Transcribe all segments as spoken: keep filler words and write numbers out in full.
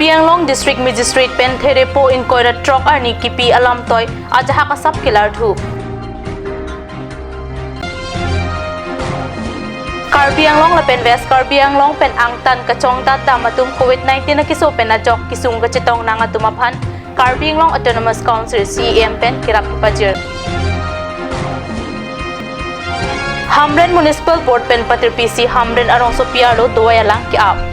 Karbi Anglong District Magistrate pen therepo ingkoi ra throk arni kipi alamtoi ajahak asap kelarthu. Karbi Anglong lapen West Karbi Anglong pen angtan kachongdat dam atum covid nineteen akeso pen ajok kesung kachetong nang atum aphan Karbi Anglong Autonomous Council C E M pen kerap kepajir. Hamren Municipal Board pen patirpi si Hamren arongsopi arlo dovai alang ke-ap.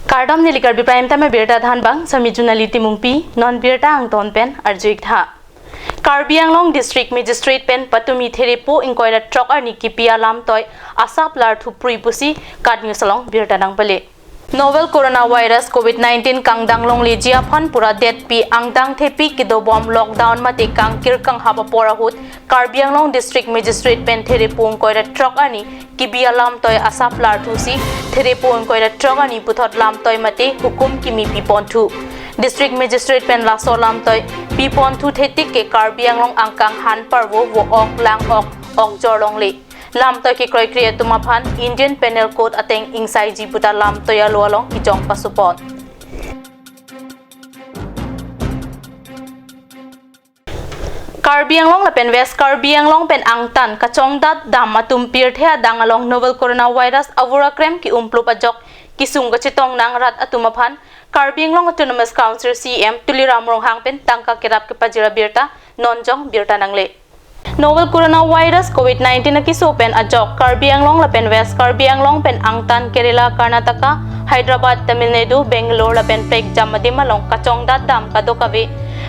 Kardom, neli Karbi Prime Time abirta thanbang, sami Junali Timungpi, non birta angton pen arju-ik tha. Karbi Anglong District Magistrate pen patumi therepo ingkoi ra throk arni kipi alamtoi asap larthu prui pusi KAT News along birta nangpale. Novel coronavirus covid nineteen kangdang longleji aphan pura detpi angdang thepi kedobom lockdown mate kangkir kanghap apor ahut Karbi Anglong District Magistrate pen therepo ingkoi ra throk arni kipi alamtoi asap larthu si therepo ingkoi ra throk arni puthot lamtoi mate hukum kimi piponthu. District Magistrate pen laso lamtoi piponthu thetik ke Karbi Anglong angkang han parvo vo ok lang ok ok jorlongle. Lamtoi kekroikre atum aphan Indian Penal Code ateng ingsaiji puta lamtoi alo along kejong pasupon. Karbi Anglong lapen West Karbi Anglong pen angtan kachongdat dam atum pirthe adang along novel coronavirus avur akrem ke-umplup ajok kesung kachetong nang rat atum aphan Karbi Anglong Autonomous Council C E M Tuliram Ronghang pen tangka kerap kepajir abirta non jong birta nangle. Novel coronavirus covid nineteen akeso pen ajok Karbi Anglong lapen West Karbi Anglong pen angtan Kerala, Karnataka, Hyderabad, Tamil Nadu, Bangalore lapen prekjam adim along kachongdat dam kadokave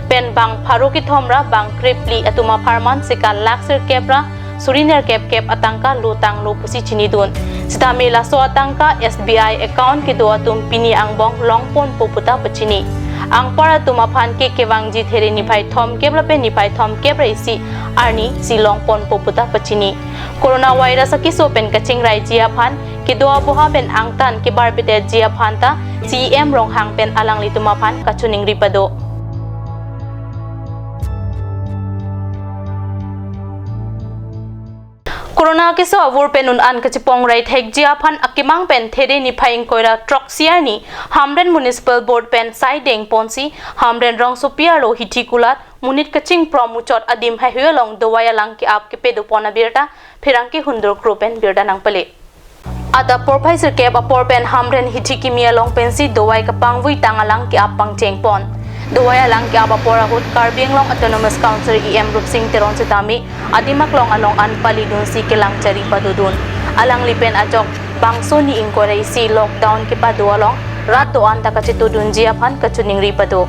pen bang pharo kethom ra bang krephli atum apharman sika lakh sirkep ra suri nerkep kep atangka lutanglo pusi chinidun. Sitame laso atangka S B I account kedo atum pini angbong longponpo puta pachini. Anpar atum aphan ke kevangji there niphai thomkep lapen niphai thomkep ra isi arni si longponpo puta pachini. Coronavirus akeso pen kachingraiji aphan kedo aboha pen angtan kebarpedetji aphan ta C E M Ronghang pen alanglitum aphan kachiningri pado. Corona akeso avur pen un-an kachepongrai thekji aphan akemang pen there niphai ingkoi ra throksi arni Hamren Municipal Board pen saideng ponsi Hamren rongsopi arlo hithi kulat monit kachingpro muchot adim haihui along dovai alang ke-ap kepadopon abirta pherangke hundur kro pen birta nangpale. Adap porphai sirkep apor pen Hamren hithi kimi along pensi dovai kapangvui tang alang ke-ap pangchengpon. Dovai alang ke-ap apor ahut Karbi Anglong Autonomous Council E M Rupsing Teron sitame adim aklong along an palidunsi kelang chari padodun. Alangli pen ajok bangso ni ingkoi ra isi lockdown kepado along rat do-an ta kachetodunji aphan kachiningri pado.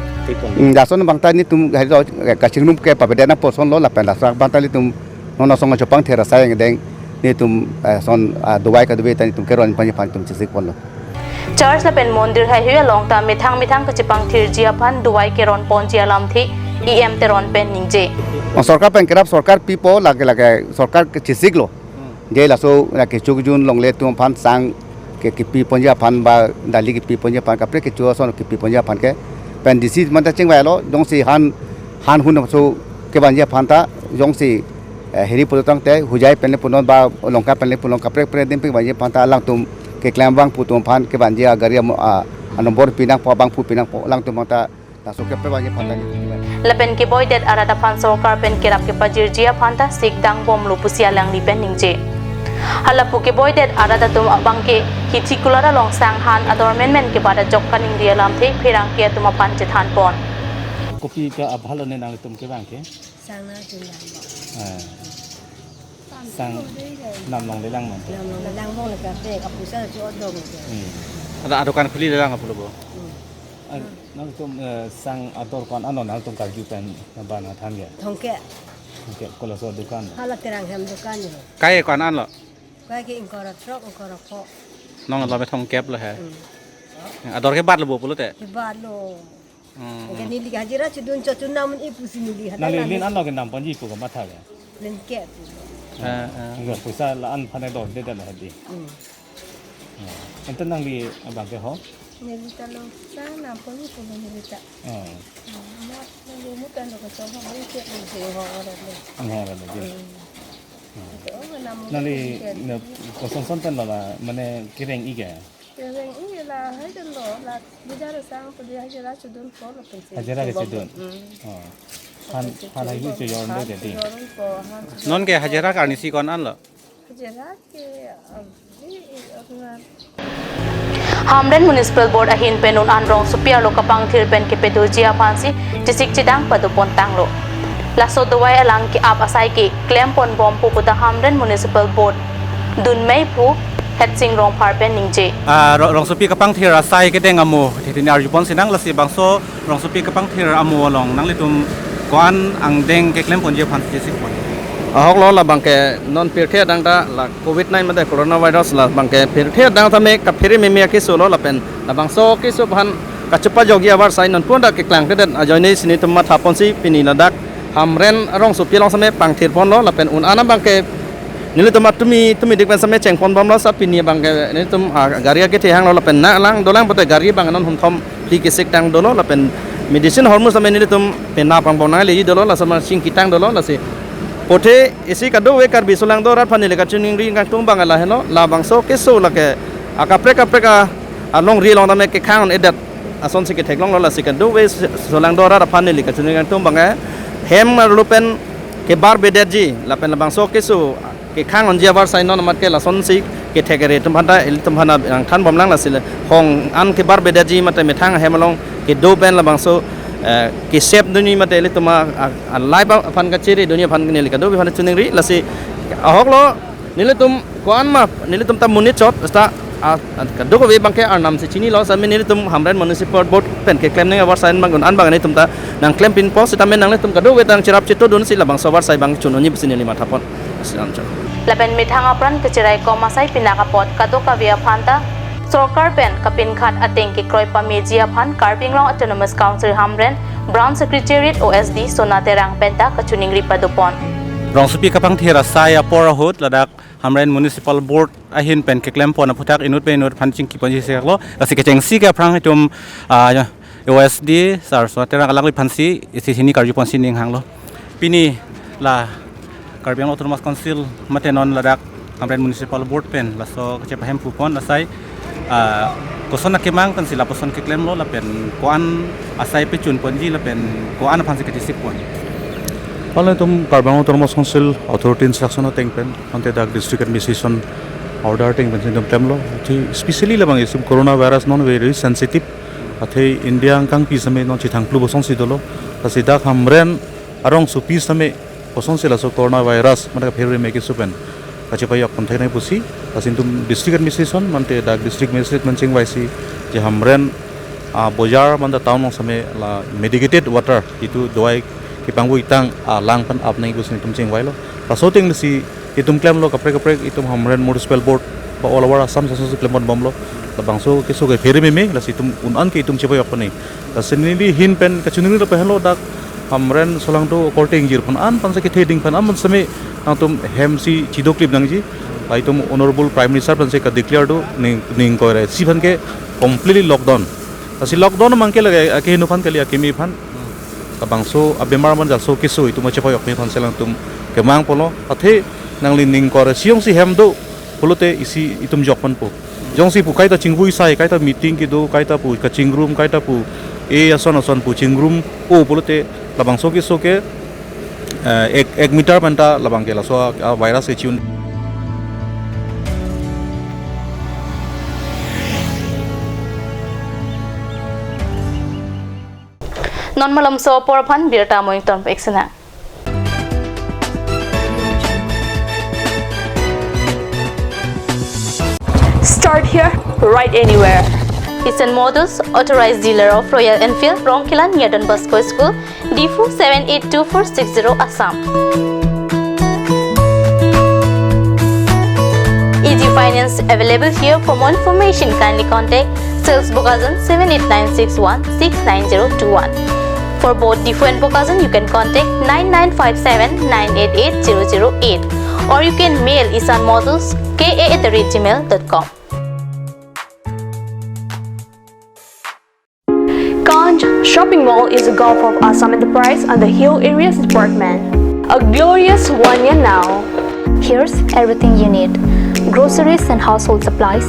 Hmm, lason abang ta nelitum hari lo, eh, kachingrum ke papedet nangpo lasonlo lapen laso abang ta nelitum non asong chopang thera sai angdeng nelitum, eh, lason, ah, dovai kadove ta nelitum keron panji aphan nelitum chesikponlo. Church lapen mondir haihui along ta methang methang kachepangthirji aphan dovai keronponji alamthe E M Teron pen ningje. Oh, sorkar pen kerap sorkar pipo lake lake sorkar kechesiklo. Hmm. Je laso la kecho kejun longle atum aphan sang ke kipiponji aphan ba dali kipiponji aphan kaprek kecho ason kipiponji aphan ke pen D C manta chingvailo jongsi han han hun so kevanji aphan ta jongsi, eh, heri pulo tangte Hojai pen le punon ba Lanka pen le punon kaprek kaprek adim pen vanji aphan ta alangtum keklem abang pu atum aphan kevanji agari amo, a, anombor pinangpo abangphu pinangpo alangtum aphan ta laso kepe vanji aphan ta ni. Lapen keboidet arat aphan sorkar pen kerap kepajirji aphan ta sik dangbomlo pusi alangli pen ningje. Halapu keboidet arat atum abang ke hithi kulat along sang han ador menmen kebat ajok kaningri alamthe pherangke atum aphan chethanpon. Kopi ke abhalo ne nangtum kevang ke? Sang na chun lang bo. Eh. Sang nam longlelang man. Nam longlelang bong le kaprek, apusa chu odong. Hmm. Ada adukan khuli lelang apotlo bo. Hmm. Ah, nangtum, eh, sang ador ko-an anlo nangtum karju pen nabana than ya? Thongke. Thongke, kolaso dukan lo? Hala Terang hem dukan lo. Kai ko-an anlo? Kai ke ingkoi ra throk, ingkoi ra pho. Nanglo me thongkep lo he. Hmm. Ador kebatlo bo pulote? Kebatlo. Hmm. Ke neli ke hajira chedun cho chun namun ipusi neli hada. Nangli lin anlo ke namponji pu kamatha ya? Lin ke pu. Eh, eh. Ingkoi pusa la-an aphan dorde dala hadi. Hmm. Eh, ente nangli abang ke ho? Neli ta lo sang namponji pulo neli ta. Eh. Hmm, na, neli mutan lo kachong ho, neli ke lo se ho ora lo. Ang ho ora lo, ji. Hmm. Nangli, na, kosonson pen lo la, mane kereng-ik ke? Kereng-ik la, hai pen lo, la, bidar sang pudi hajira chedun po lapen si. Hajira ke chedun. Hmm. Oh. Han, han hai hui chojor de de. Han chojor po, han chojor. Non ke hajira ke arnisi ko-an lo? Hajira ke, um, di, di, Hamren Municipal Board ahin pen un-an rongsopi arlo kapangthir pen kepedoji aphansi chesik chedang padopon tanglo. Laso dovai alang ke-ap asai ke klempon bom pu pu ta Hamren Municipal Board dunmei aphu Hetsing Rongphar pen ningje. Ah, ro-, rongsopi kapangthir asai kedeng amo, titini arjupon sinang lasi bangso rongsopi kapangthir amo along nanglitum ko-an angdeng keklemponji aphan chesikpon? Ahok lo, labang ke non pirthe adang ta la covid nine mate coronavirus labang ke pirthe adang tame kaphere meme akeso lo lapen labangso keso aphan kachepajokji avarsai non pun ta keklangkledet ajoine si nelitum mathaponsi pini ladak Hamren arongsopi along same pangthirponlo lapen un-an abang ke nelitum atumi tumidik pen same chengponbomlo sa pini abang ke nelitum, ah, gari akethe hanglo lapen nanglang dolang pote gari abang non humthom phli kesik tang dolo lapen medicine hormu same nelitum penap angbong nangle dolo, laso ma chingki tang dolo, lasi pote isi kadokave Karbi solangdo arat aphan neli kachiningri kangtung abang lahelo, labangso keso lake akaprek kaprek a, alongri along tame kekhang-un-edet asonsi ketheklonglo, lasi kadokave solangdo arat aphan neli kachiningri kangtung abang hem arlo pen kebarbedeji lapen labangso keso kekhang-unji avarsai non amat ke lasonsi kethek-re atum aphan ta ilitum aphan nangthanbomlang, lasi le hong an kebarbedeji mate methang ahem along kedo pen labangso, eh, kesep dunji mate ilitum a, a, a life aphan kachere dunji aphan neli kadokave aphan chiningri, lasi ahok lo nelitum ko-an ma nelitum ta monit chot ta, a, a, kadokave abang ke arnam si chinilo same nelitum Hamren Municipal Board pen keklem nang avarsai abang un-an abang nelitum ta nangklempinpo sitame nanglitum kadokave ta nangcherap chetodunsi labangso avarsai abang chun-unji pusi neli mathapon. Lapen methang apran kacherai kom asai pinak apot kadokave aphan ta sorkar pen kapinkhat ateng kekroi pameji aphan Karbi Anglong Autonomous Council Hamren Branch Secretariat O S D Sona Terang pen ta kachiningri padopon. Rongsopi kapangthir asai apor ahut ladak Hamren Municipal Board ahin pen keklempon aphuthak inut pen inut aphan chingkiponji seklo, lasi kechengsi ke aphrang itum, ah, O S D Sir Sona Terang alangliphansi isi hini karjuponsi ning hanglo. Pini la Karbi Anglong Autonomous Council mate non ladak Hamren Municipal Board pen laso kachepahem pupon asai, ah, koson akemang pensi lapuson keklemlo lapen ko-an asai pechunponji lapen ko-an aphansi kachesikpon? Pale itum Karbi Anglong Autonomous Council authority instruction ateng pen ante dak district administration order ateng pensi itum klemlo. Ti specially labang isim coronavirus non very sensitive. Athe India angkangpi same non chithangplu bosongsi dolo. Lasi dak Hamren arongsopi same bosongsi laso coronavirus mate kaphere meme keso pen kachepajok pon theknei pusi. Lasi itum district administration mate dak district magistrate pen chingvaisi je Hamren, ah, bojar mate town along same la medicated water itu dovai kepangvoi tang alang pen apnei pusi itum chingvailo. Laso ateng si itum klemlo kaprek kaprek itum Hamren Municipal Board ba all over Assam sasasi klemponbomlo. Labangso keso ke phere meme, lasi itum un-an ke itum chepajok pon nang. Lasi neli ahin pen kachiningri lapen helo dak Hamren solangdo korte ingjir pon an aphansi kethe ding pon an same nangtum hemsi chidoklip nangji. La itum Honorable Prime Minister aphansi kadeclare do ning, ning koire si aphan ke completely lockdown. Lasi lockdown abang ke lake akeheno aphan kali akeme aphan. Labangso abemar man jaso keso itum achepajokme aphan si alangtum kemangponlo. Athe nangli ning koire si jongsi hem do pulote isi itum jokponpo. Jongsi pu kaita chingvoi sai, kaita meeting kedo, kaita pu kachingrum, kaita pu e ason ason pu chingrum o pulote labangso keso ke, eh, ek, ek meter pen ta labang ke laso a, a virus ke chi-un. Non malomso apor aphan birta amoing ton pek sena. Start here, ride anywhere. Isan Motors, authorized dealer of Royal Enfield, Rongkhelan near Don Bosco School, Diphu seven eight two four six zero, Assam. Easy finance available here. For more information, kindly contact Sales Bokajan seven eight nine six one six nine zero two one. For both Diphu and Bokajan, you can contact nine nine five seven nine eight eight zero zero eight, or you can mail isan motors K A at the rate gmail dot com. Kanj Shopping Mall is a Gulf of Assam enterprise under Hill Areas Department. A glorious one year now. Here's everything you need: groceries and household supplies,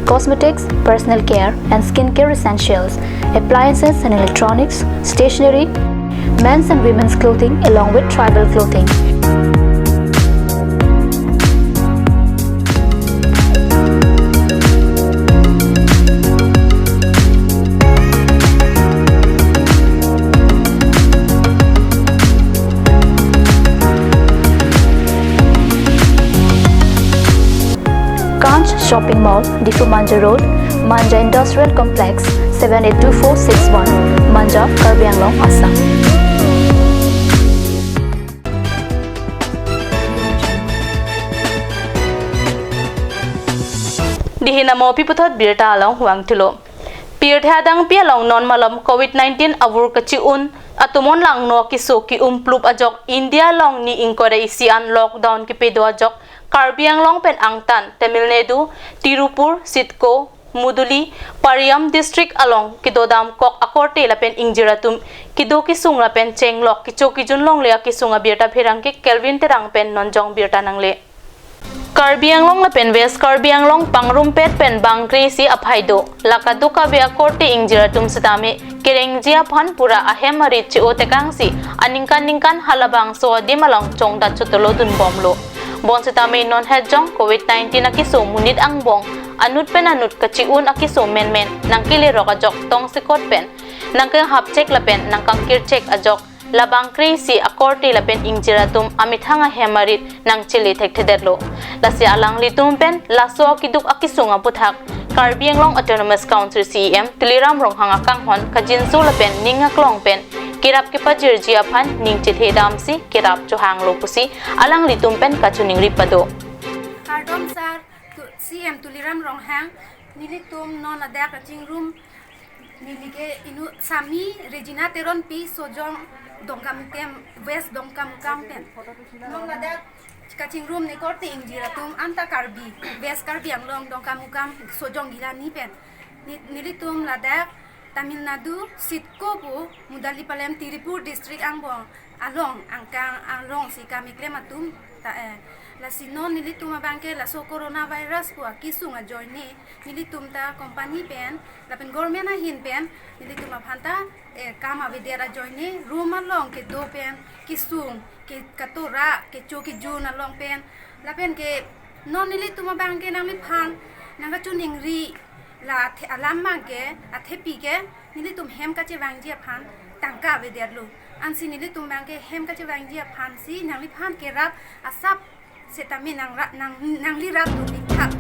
cosmetics, personal care and skincare essentials, appliances and electronics, stationery, men's and women's clothing, along with tribal clothing. Kanch Shopping Mall, Diphu Manja Road, Manja Industrial Complex, seven eight two four six one, Manja, Karbi Anglong, Assam. Dei hinamo pi puthot birta along vangthulo. Pirthe adangpi along non malom covid nineteen avur kachi-un atum onlangno keso ke-um plup ajok India along ni ingkoi ra isi an lockdown kepido ajok Karbi Anglong pen angtan Tamil Nadu, Tirupur, Sitco, Muduli, Pariam district along kedodam kok akorte lapen ingjir atum kedo kesung lapen chenglok kecho kejun longle akesung abirta pherangke Kelvin Terang pen nonjong birta nangle. Karbi Anglong lapen West Karbi Anglong pangrumpet pen bang kre-isi aphai do. La kadokave akorte ingjir atum setame kerengji aphan pura ahem arit che-o tekangsi aningkan ningkan halabangso adim along chongdat chotolo dunbomlo. Bonsitame non hetjong covid nineteen akeso monit angbong anut pen anut kachi-un akeso menmen nangkelerok ajok tongsekot pen nangkanghapchek lapen nangkangkirchek ajok labang kre-isi akorte lapen ingjir atum amethang ahem arit nangchele thekthedetlo. Lasi alanglitum pen laso akeduk akesung aputhak Karbi Anglong Autonomous Council C E M Tuliram Ronghang akanghon kajinso lapen ning aklong pen kerap kepajirji aphan ning chethedamsi kerap chohanglo pusi alanglitum pen kachiningri pado. Kardom sir, tu-, C E M Tuliram Ronghang, nelitum non ladak kachingrum neli ke inut sami Regina Teronpi, Sojong Dongkamukam, West Dongkamukam pen. Non ladak kachingrum ne korte ingjir atum anta Karbi, West Karbi Anglong Dongkamukam Sojong Gilani pen. Ne-, nelitum ladak Tamil Nadu, Sitco pu Mudali palem Tirupur district angbong along angkang alongsi kam keklem atum ta, eh, lasi non nelitum abangke laso coronavirus pu akesung ajoine nelitum ta company pen lapen government ahin pen nelitum aphanta, eh, kam avedet ajoine room along kedo pen kesung ke katora kecho kejun along pen lapen ke non nelitum abangke nangliphan nangkachiningri la athe alam abangke athepi ke nelitum hem kachevangji aphan tangka avedetlo. Ansi nelitum abangke hem kachevangji aphansi nangliphan kerap asap setame nangra-, nang, nanglirap do thikthak.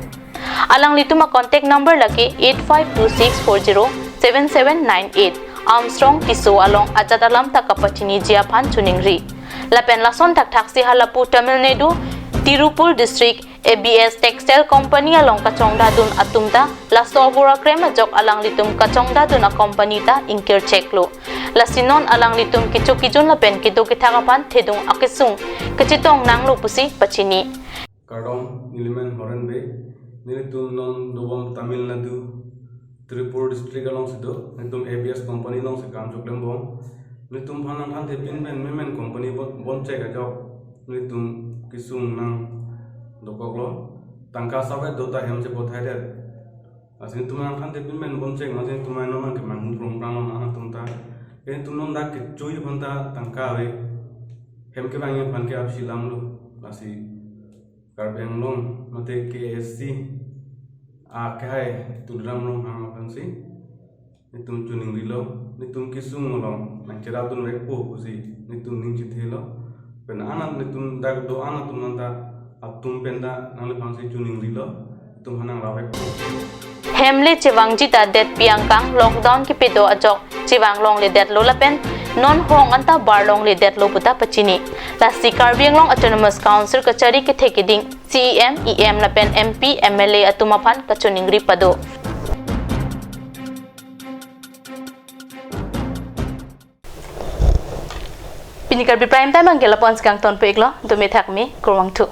Alanglitum a contact number lake eight five two six four zero seven seven nine eight. Armstrong Tisso along ajat alam ta kapachiniji aphan chiningri. Lapen lason thakthaksi halapu Tamil Nadu, Tirupur district, A B S Textile Company along kachongdadun atum ta laso abura krem ajok alanglitum kachongdadun a company ta ingkircheklo. Lasi non alanglitum kecho kejun lapen kedo kethak aphan thedung akesung kachetong nanglo pusi pachini. Kardom, nelimen Horen Bey, nelitum non dobom Tamil Nadu, Tirupur district alongsi do, nelitum A B S company alongsi kam choklembom. Nelitum aphan nangthan thepin pen memen company bon, bonchek ajok nelitum kesung nang dokoklo. Tangka asap do ta hem chepothaidet. Lasi nelitum nangthan thepin pen bonchek, lasi nelitum non abangke manghu prongpranglo nangtum ta. Nelitum non dak kecho-i aphan ta tangka ave. Hem kevangji aphan ke apsi lamlo. Lasi Karbi Anglong mate K S C akehai Tuliram Ronghang aphansi nelitum chiningrilo, nelitum kesung along nangcherapdunvekpo pusi nelitum ning chethelo. Pen anat nelitum dak do-an atum anta atum pen ta nangliphansi chiningrilo, nelitum aphan nangrapvekpo. Hem le chevangji ta detpi angkang lockdown kepido ajok chevang longledetlo lapen non hong anta bar longledetlo puta pachini. Lasi Karbi Anglong Autonomous Council kachari kethe keding C E M, E M lapen M P, M L A atum aphan kachiningri pado. Pini Karbi Prime Time abangke lapu-an si kangtonpo-iklo, dome thakme, kurvangthu.